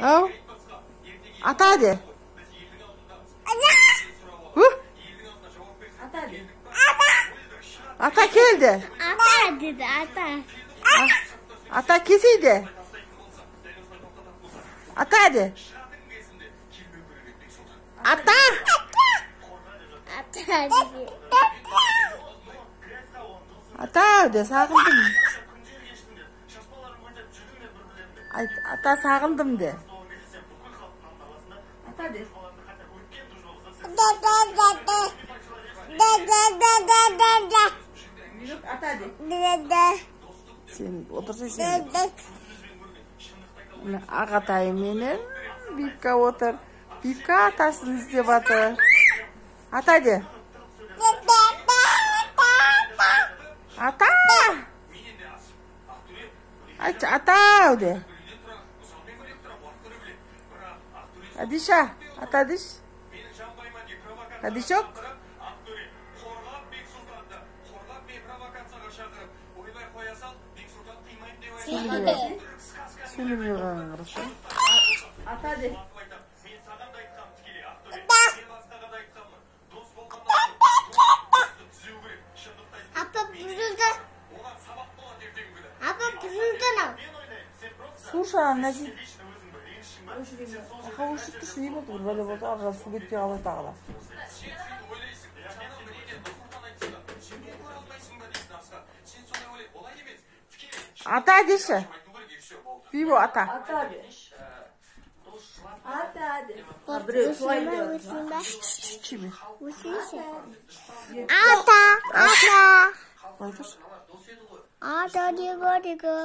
Ау. Ата де. Ата де. Ата келді. Ата деді, ата. Ата келсейді. Ата де. Ата. Ата деді. Ата де, сағындым. Айт, ата сағындым де. Ата де. Ата де. Сен отырсай сен. Міне ағатайы менен Бибка отыр. Бибка атасын іздеп жатыр. Ата де. Ата. Айтшы, ата де. Адиша, ата деш. Адишок. Сөйлеп жүрген қараса. Ата де. Апа бұзылды. Апа бұзылды анау. Су шағын, Нәзит. Ақа өшіп тұршы, не болды? Бір бәле болды, ар жағы су кетпей қалады тағы да. Ата деші. Бибо, ата. Ата де. Ата де. Біреу солай деп Өсін ба? Чиме. Өсінші. Ата, ата. Былай тұршы. Ата диго диго.